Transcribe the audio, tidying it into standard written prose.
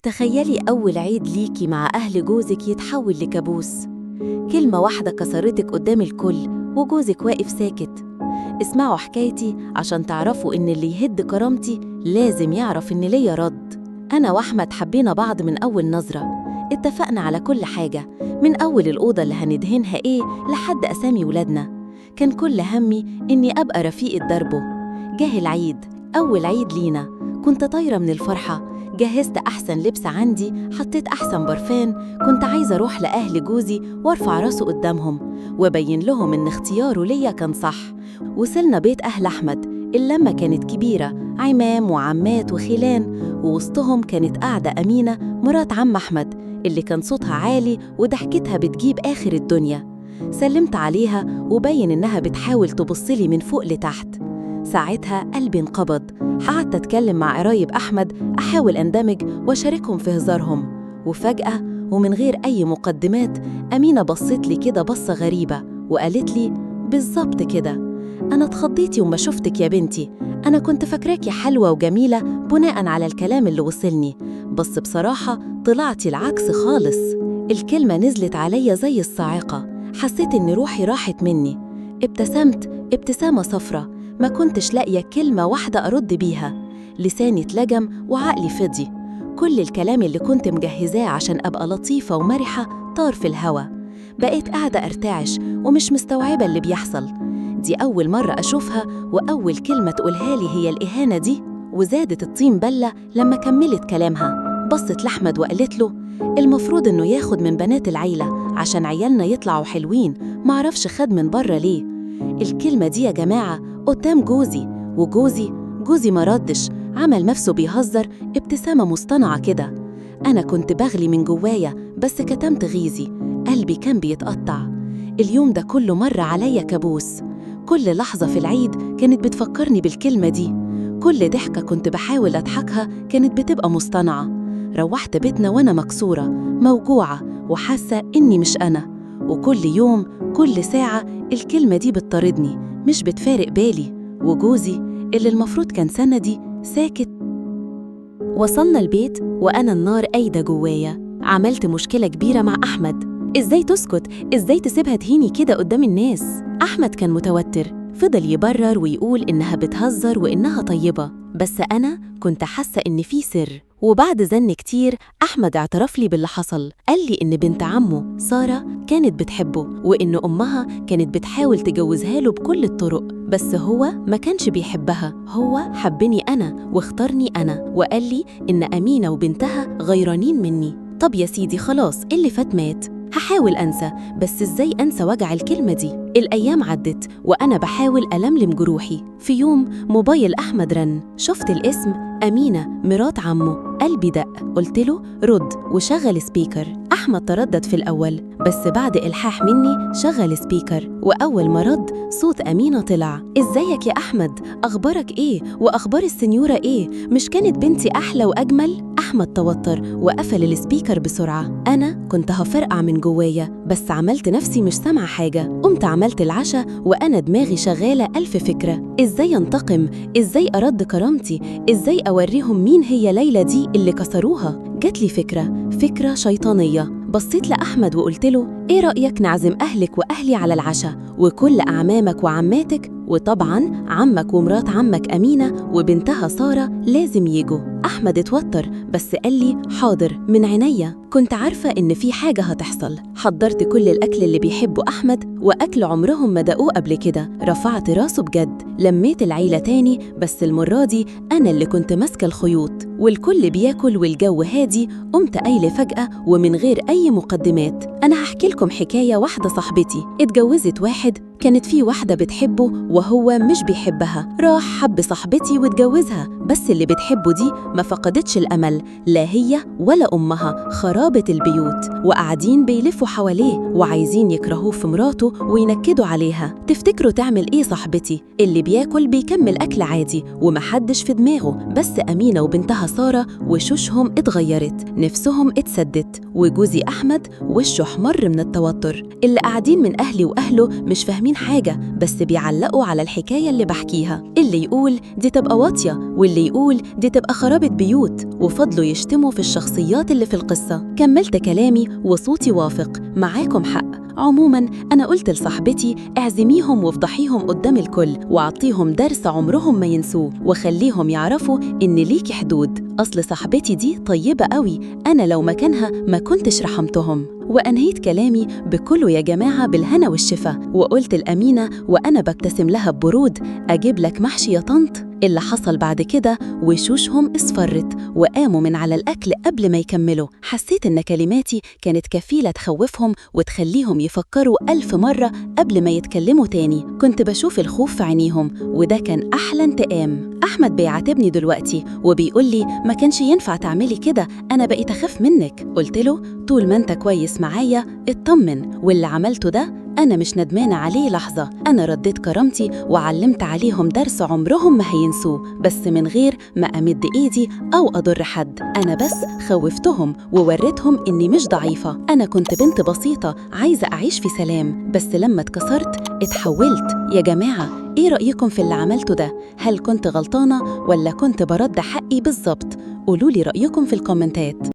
تخيلي أول عيد ليكي مع أهل جوزك يتحول لكابوس. كلمة واحدة كسرتك قدام الكل وجوزك واقف ساكت. اسمعوا حكايتي عشان تعرفوا إن اللي يهد كرامتي لازم يعرف إن ليا رد. أنا وأحمد حبينا بعض من أول نظرة، اتفقنا على كل حاجة، من أول الأوضة اللي هندهنها إيه لحد أسامي ولادنا. كان كل همي إني أبقى رفيقة دربه. جه العيد، أول عيد لينا، كنت طايرة من الفرحة. جهزت أحسن لبس عندي، حطيت أحسن برفان، كنت عايزة أروح لأهل جوزي وأرفع راسه قدامهم وأبين لهم إن اختياره ليا كان صح. وصلنا بيت أهل أحمد، اللمة كانت كبيرة، عمام وعمات وخلان، ووسطهم كانت قاعدة أمينة مرات عم أحمد اللي كان صوتها عالي وضحكتها بتجيب آخر الدنيا. سلمت عليها وبين إنها بتحاول تبصلي من فوق لتحت. ساعتها قلبي انقبض. قعدت أتكلم مع قرايب أحمد، أحاول أندمج وأشاركهم في هزارهم. وفجأة ومن غير أي مقدمات أمينة بصت لي كده بصة غريبة وقالت لي بالظبط كده: أنا اتخضيتي وما شفتك يا بنتي، أنا كنت فاكراكي حلوة وجميلة بناء على الكلام اللي وصلني، بس بصراحة طلعتي العكس خالص. الكلمة نزلت عليا زي الصاعقة، حسيت إن روحي راحت مني. ابتسمت ابتسامة صفرة، ما كنتش لاقية كلمة واحدة أرد بيها. لساني اتلجم وعقلي فضي. كل الكلام اللي كنت مجهزاه عشان أبقى لطيفة ومرحة طار في الهوا. بقيت قاعدة أرتعش ومش مستوعبة اللي بيحصل. دي أول مرة أشوفها وأول كلمة تقولها لي هي الإهانة دي. وزادت الطين بلة لما كملت كلامها. بصت لأحمد وقالت له: المفروض إنه ياخد من بنات العيلة عشان عيالنا يطلعوا حلوين، معرفش خد من بره ليه. الكلمة دي يا جماعة قدام جوزي، وجوزي ما ردش، عمل نفسه بيهزر ابتسامة مصطنعة كده. أنا كنت بغلي من جوايا بس كتمت غيظي، قلبي كان بيتقطع. اليوم ده كله مر عليا كابوس. كل لحظة في العيد كانت بتفكرني بالكلمة دي. كل ضحكة كنت بحاول أضحكها كانت بتبقى مصطنعة. روحت بيتنا وأنا مكسورة، موجوعة، وحاسة إني مش أنا. وكل يوم كل ساعة الكلمة دي بتطاردني، مش بتفارق بالي. وجوزي اللي المفروض كان سندي ساكت. وصلنا البيت وأنا النار قايدة جوايا. عملت مشكلة كبيرة مع أحمد. إزاي تسكت؟ إزاي تسيبها تهيني كده قدام الناس؟ أحمد كان متوتر، فضل يبرر ويقول إنها بتهزر وإنها طيبة، بس أنا كنت حاسة إن في سر. وبعد زن كتير أحمد اعترف لي باللي حصل. قال لي إن بنت عمه سارة كانت بتحبه، وإن أمها كانت بتحاول تجوزها له بكل الطرق، بس هو ما كانش بيحبها، هو حبني أنا واختارني أنا، وقال لي إن أمينة وبنتها غيرانين مني. طب يا سيدي خلاص، اللي فات مات، هحاول أنسى، بس إزاي أنسى وجع الكلمة دي؟ الأيام عدت وأنا بحاول ألملم جروحي. في يوم موبايل أحمد رن، شفت الاسم أمينة مرات عمه. قلبي دق، قلت له رد وشغل speaker. أحمد تردد في الأول، بس بعد إلحاح مني شغل speaker، وأول ما رد صوت أمينة طلع: إزيك يا أحمد؟ أخبارك إيه؟ وأخبار السنيورة إيه؟ مش كانت بنتي أحلى وأجمل؟ أحمد توتر وقفل ال speaker بسرعة. أنا كنت هفرقع من جوايا، بس عملت نفسي مش سامعة حاجة. قمت عملت العشاء وأنا دماغي شغالة ألف فكرة. إزاي أنتقم؟ إزاي أرد كرامتي؟ إزاي أوريهم مين هي ليلى دي اللي كسروها؟ جات لي فكرة شيطانية. بصيت لأحمد وقلت له: إيه رأيك نعزم أهلك وأهلي على العشاء، وكل أعمامك وعماتك، وطبعاً عمك ومرات عمك أمينة وبنتها سارة لازم يجوا. أحمد اتوتر بس قال لي حاضر من عينيا. كنت عارفة إن في حاجة هتحصل. حضرت كل الأكل اللي بيحبه أحمد، وأكل عمرهم ما دقوه قبل كده. رفعت راسه بجد، لميت العيلة تاني، بس المرة دي أنا اللي كنت ماسكة الخيوط، والكل بياكل والجو هادي. قمت قايلة فجأة ومن غير أي مقدمات: أنا هحكي لكم حكاية واحدة صاحبتي اتجوزت واحد، كانت في واحدة بتحبه وهو مش بيحبها، راح حب صاحبتي واتجوزها، بس اللي بتحبه دي ما فقدتش الأمل، لا هي ولا أمها، خرابة البيوت، وقاعدين بيلفوا حواليه وعايزين يكرهوه في مراته وينكدوا عليها. تفتكروا تعمل إيه صاحبتي؟ اللي بياكل بيكمل أكل عادي ومحدش في دماغه، بس أمينة وبنتها سارة وشوشهم اتغيرت، نفسهم اتسدت، وجوزي أحمد وشه احمر من التوتر. اللي قاعدين من أهلي وأهله مش فاهمين حاجة، بس بيعلقوا على الحكاية اللي بحكيها. اللي يقول دي تبقى واطية، واللي واللي يقول دي تبقى خرابة بيوت، وفضلوا يشتموا في الشخصيات اللي في القصة. كملت كلامي وصوتي وافق، معاكم حق. عموما أنا قلت لصاحبتي اعزميهم وافضحيهم قدام الكل، وأعطيهم درس عمرهم ما ينسوه، وخليهم يعرفوا إن ليكي حدود. أصل صاحبتي دي طيبة قوي، أنا لو مكانها ما كنتش رحمتهم. وأنهيت كلامي بكله يا جماعة بالهنا والشفا، وقلت الأمينة وأنا ببتسم لها ببرود، أجيب لك محشي يا طنط؟ اللي حصل بعد كده وشوشهم اصفرت وقاموا من على الأكل قبل ما يكملوا. حسيت إن كلماتي كانت كفيلة تخوفهم وتخليهم يفكروا 1000 مرة قبل ما يتكلموا تاني. كنت بشوف الخوف في عينيهم، وده كان أحلى انتقام. أحمد بيعاتبني دلوقتي وبيقول لي ما كانش ينفع تعملي كده، أنا بقيت أخاف منك. قلت له طول ما أنت كويس معايا اطمن، واللي عملته ده أنا مش ندمانة عليه لحظة. أنا رديت كرامتي وعلمت عليهم درس عمرهم ما هينسوه، بس من غير ما أمد إيدي أو أضر حد. أنا بس خوفتهم ووريتهم إني مش ضعيفة. أنا كنت بنت بسيطة عايزة أعيش في سلام، بس لما اتكسرت اتحولت. يا جماعة إيه رأيكم في اللي عملته ده؟ هل كنت غلطانة ولا كنت برد حقي بالظبط؟ قولولي رأيكم في الكومنتات.